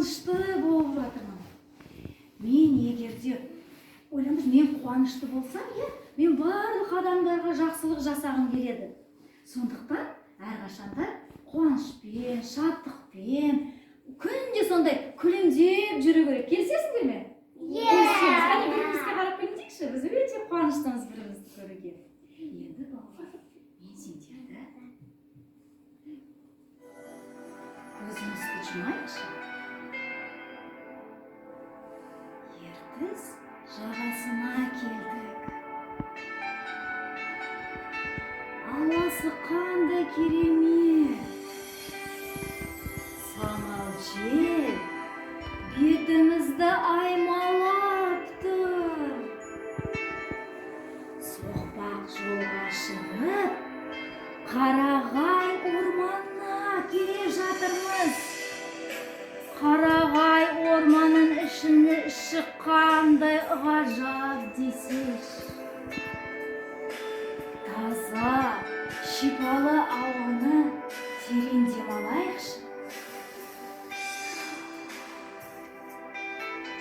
Қуанышты болып жатырмын. Мен егерде ойлаңдаршы, мен қуанышты болсам, иә, мен барлық адамдарға жақсылық жасағым келеді. Сондықтан әрқашанда қуанышпен, шаттықпен, күнде сондай күлімдеп жүру керек. Келісесіңдер ме? Келісеміз. Қане, бірімізге қарап күлімдейікші. Біз өте қуаныштымыз бірімізді көруге. Енді, балалар, мен сендерді, көзімізді жұмайықшы. Ертіс жағасына келдік. Ауасы қандай керемет! Самал жел бетімізді аймалап тұр. Соқпақ жолға шығып, қарағай орманына келе жатырмыз. Қарағай орманның іші қандай ғажап десеші! Таза, шипалы ауаны терең демалайықшы.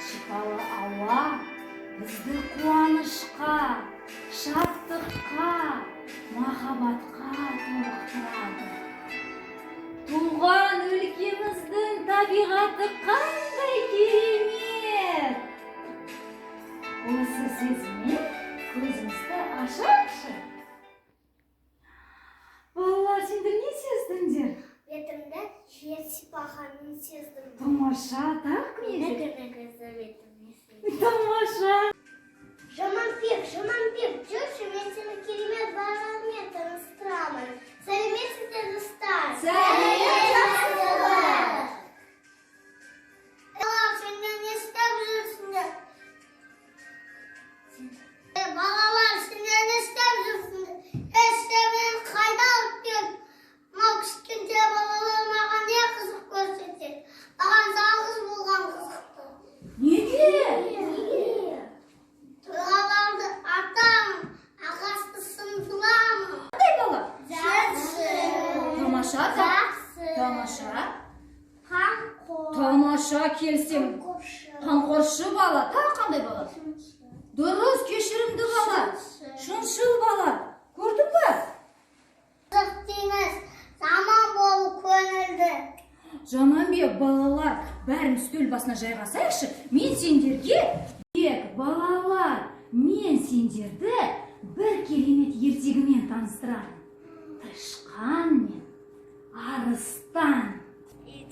Шипалы ауа бізді қуанышқа, шаттыққа, махаббатқа толықтырады. Туған өлкеміздің табиғаты қандай керемет! Осы сезіммен көзімізді ашайықшы. Балалар, сендер не сездіңдер? Бетімді жер сипағанын сездім. Тамаша, тағы кім не сезді? Бетімді бетімді сездім. Тамаша. Жаманбек, Жаманбек, жүрші, мен сені керемет балалармен таныстырамын. Сәлеметсіздер, достар! Сәлеметсіздер! Балалар, сендер не істеп жүрсіңдер? Балалар, сендер не істеп жүрсіңдер? Сендер мені қайда алып келдің? Мынау кішкентай балалар маған не қызық көрсетеді? Маған жалғыз болған қызықты. Неге? Тұлғаларды атамын, ағашты сындырамын. Қандай бала? Жақсы. Тамаша. Жақсы. Тамаша. Қамқор. Тамаша, келісемін. Қамқоршы. Қамқоршы бала. Тағы қандай бала? Дұрыс, кешірімді бала. Шыншыл бала. Көрдің бе? Қызық теңіз, заман болу көңілді. Жаманбек, балалар, бәрін үстел басына жайғасайықшы. Мен сендерге, Бек, балалар, мен сендерді бір керемет ертегімен таныстырамын. Тышқан мен арыстан. Мені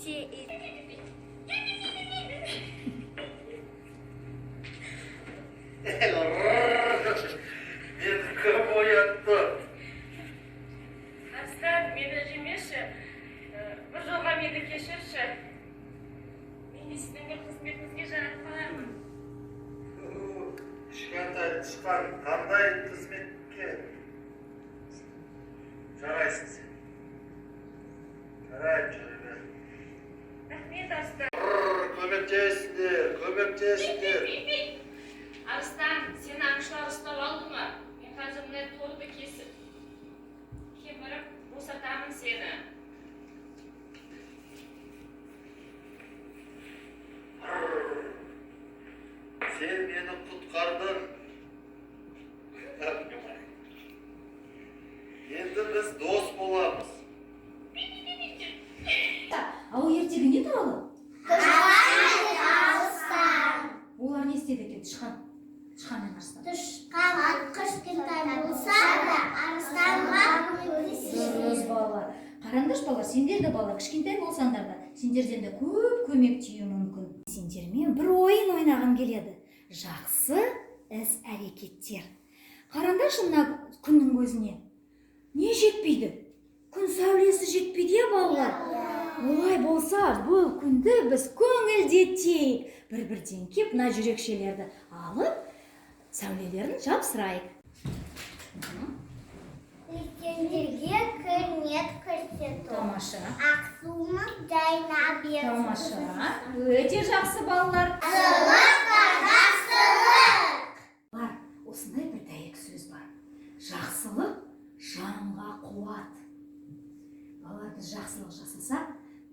кім оятты? Арыстан, мені жемеші. Бір жолға мені кешірші. Мен де сіздің бір қызметіңізге жарап қалармын. Кішкентай тышқан, қандай қызметке жарайсың сен? Жарайды, жүре бер. Рахмет, арыстан. Көмектесіңдер, көмектесіңдер. Арыстан, сені аңшылар ұстап алды ма? Мен қазір мына торды кесіп, кеміріп босатамын сені. Сен мені құтқардың. Енді біз дос боламыз. Ал ол ертегі не туралы? Арыстан. Олар не істеді екен, тышқан? Тышқан мен арыстан. Тышқан кішкентай болса да, арыстанға көмектеседі. Дұрыс, балалар. Қараңдаршы, балалар, сендер де, балалар, кішкентай болсаңдар да, сендерден де көп көмек тиюі мүмкін. Сендермен бір ойын ойнағым келеді. Жақсы іс әрекеттер. Қараңдаршы мына күннің көзіне. Не жетпейді? Күн сәулесі жетпейді, иә, балалар? Олай болса, бұл күнді біз көңілдетейік. Бір-бірден кеп мына жүрекшелерді алып, сәулелерін жапсырайық. Үлкендерге құрмет көрсету. Тамаша. Ақсуының жайнап берсін. Тамаша. Өте жақсы, балалар. Жақсылық. Бар, осындай бір дәйек сөз бар. Жақсылық жанға қуат. Балалар, біз жақсылық жасасақ,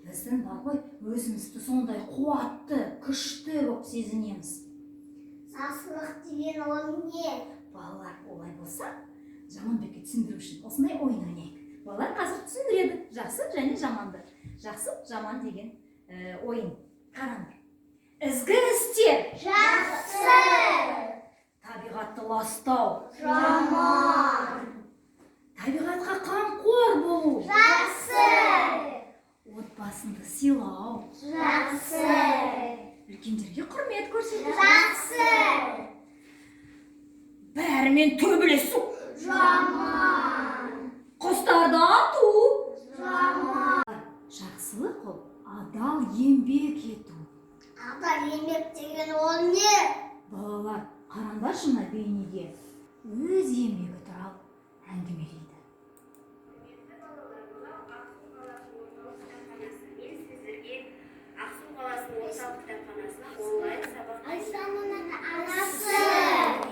біздің бар ғой өзіміз Өзімізді сондай қуатты, күшті болып сезінеміз. Жақсылық деген ол не? Балалар, олай болса, Жаманбекке түсіндіру үшін осындай ойын ойнайық. Балалар қазір түсіндіреді жақсы және жаманды. Жақсы, жаман деген ойын. Қараңдар. Ізгі істер. Жақсы. Табиғатты ластау. Жаман. Табиғатқа қамқор болу. Жақсы. Отбасыңды сыйлау. Жақсы. Үлкендерге құрмет көрсету. Жақсы. Бәрімен төбелесу. Жаман. Құстарды ату. Жаман. Жақсылық ол адал еңбек ету. Адал еңбек деген ол не? Балалар, қараңдаршы мына бейнеге. Өз еңбегі туралы әңгімелейді. Құрметті балалар, мынау Ақсу қаласының орталық кітапханасы. Мен сіздерге Ақсу қаласының орталық кітапханасына онлайн сабақ Айшаның анасы.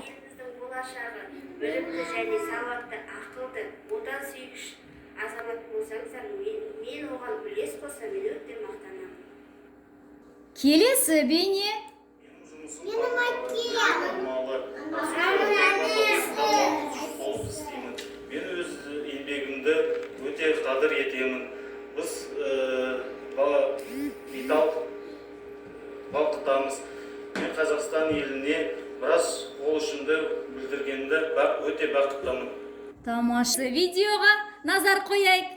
Еліміздің болашағы, білімді және сауатты, ақылды, отансүйгіш азамат болсаңыздар, мен оған үлес қоссам, мен өте мақтанамын. Келесі бейне. Менің әкем. Алмалы. Ананың әкесі. Болып істеймін. Мен өз еңбегімді өте қадір етемін. Біз металл балқытамыз. Мен Қазақстан еліне біраз қол ұшымды білдіргенді өте бақыттымын. Тамаша видеоға назар қояйық.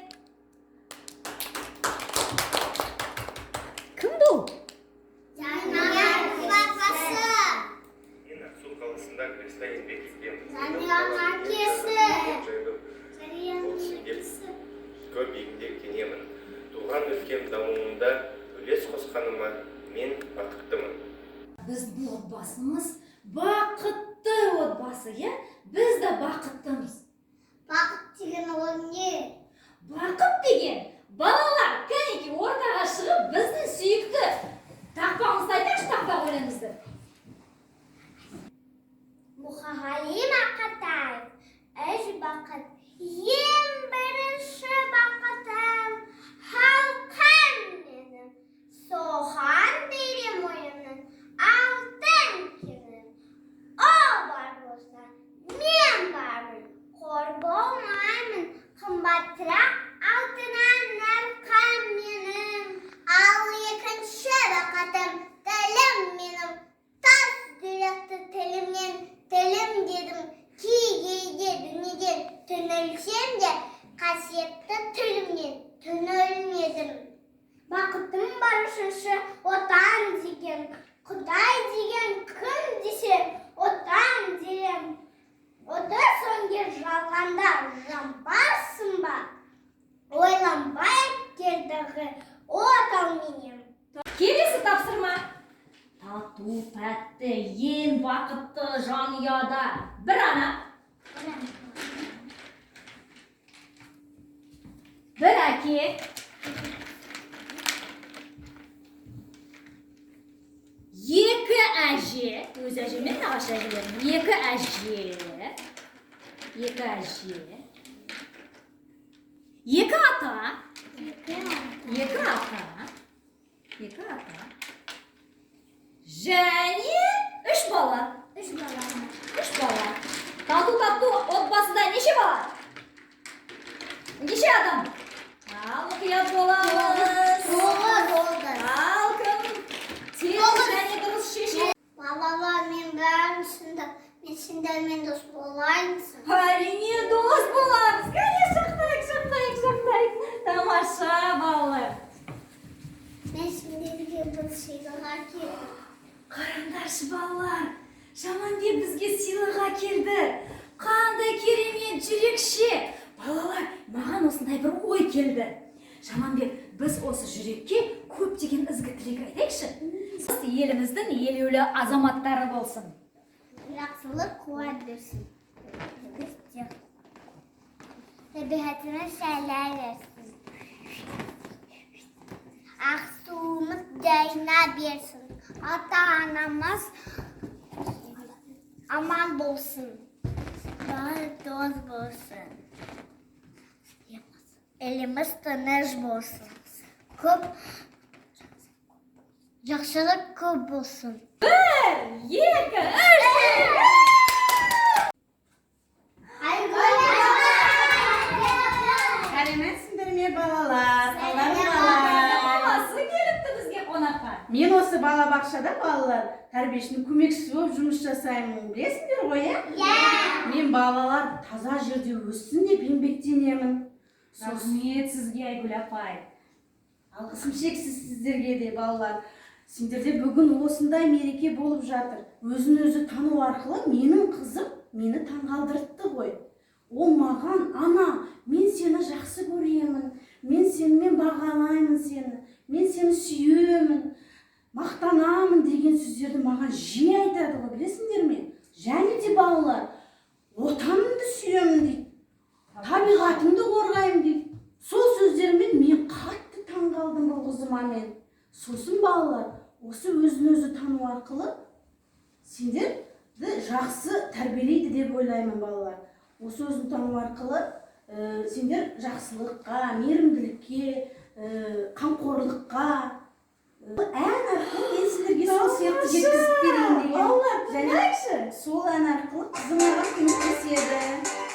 Кім бұл? Жанияның папасы. Мен Ақсу қаласында креста еңбек етемін. Жанияның әкесі. Жайлы Жанияның болсын деп әкесі. көп еңбектенемін. Туған өлкем дамуында үлес қосқаныма мен бақыттымын. Біздің отбасымыз бақытты отбасы, иә? Біз де бақыттымыз. Бақыт деген ол не? Бақыт деген балалар, кәнекей, ортаға шығып біздің сүйікті тақпағымызды айтайықшы, тақпақ өлеңімізді. Мұқағали Мақатаев. Үш бақыт. Ең бірінші бақытым халқым менің. Соған берем ойымның алтын кенін. Ол бар болса, мен бармын. Қор болмаймын. Қымбатырақ алтыннан арқам менің. Ал екінші бақытым тілім менің. Тас жүректі тілімнен тілім дедім. Кей кейде дүниеден түңілсем де, қасиетті тілімнен түңілмедім. Бақытым бар үшінші отан деген, Құдай деген кім десе, отан дерем. Оты сөнген жалғанда жамбарсың ба? Ойланбай келдігі отауменен. Келесі тапсырма. Тату, тәтті, ең бақытты жанұяда бір ана, бір әке, екі әже, өз әже мен нағашы әжелерім, екі әже, екі әже, екі ата, екі ата, екі ата, және үш бала. Үш бала. Үш бала. Тату-тату отбасыда неше бала? Неше адам? Ал, мұқият боламыз. 9 болды. Ал, кім тез және дұрыс шешеді? Балалар, мен бәрін түсіндім. Мен сендермен дос болайынсың. Әрине, дос боламыз. Кәне, шақтайық, шақтайық, шақтайық. Тамаша, балалар. Мен сендерге бір сыйлық әкелдім. Қараңдаршы, балалар. Жаманбек бізге сыйлық әкелді. Қандай керемет жүрекше. Балалар, маған осындай бір ой келді. Жаманбек, біз осы жүрекке көптеген ізгі тілек айтайықшы. Еліміздің елеулі азаматтары болсын. Жақсылық қуат берсін. Табиғатымыз сәлә берсін. Ақсуымыз жайна берсін. Ата-анамыз аман болсын. Бәрі дос болсын. Еліміз тыныш болсын. Көп Жақсылық көп болсын. Екі, үш. Сәлеметсіңдер ме, балалар? Қалдарың қалай? Мамасы келіпті бізге қонаққа. Мен осы балабақшада, балалар, тәрбиешінің көмекшісі болып жұмыс жасаймын. Білесіңдер ғой, иә? Иә. Мен балалар таза жерде өссін деп еңбектенемін. Сосын Рахмет сізге, Айгүл апай. Алғысым шексіз сіздерге де, балалар. Сендерде бүгін осындай мереке болып жатыр. Өзін өзі тану арқылы менің қызым мені таңғалдыртты ғой. Ол маған: «Ана, мен сені жақсы көремін, мен сенімен бағалаймын сені, мен сені сүйемін, мақтанамын» деген сөздерді маған жиі айтады ғой, білесіңдер ме? Және де, балалар, «Отанымды сүйемін» дейді, «Табиғатымды қорғаймын» дейді. Сол сөздермен мен қатты таңғалдым бұл қызыма мен. Сосын, балалар, осы өзін өзі тану арқылы сендерді жақсы тәрбиелейді деп ойлаймын, балалар. Осы өзін тану арқылы сендер жақсылыққа, мейірімділікке, қамқорлыққа, ән арқылы мен сендерге сол сияқты жеткізіп берейін деген. Балалар, Және тыңдайықшы. сол ән арқылы қызым маған көмектеседі.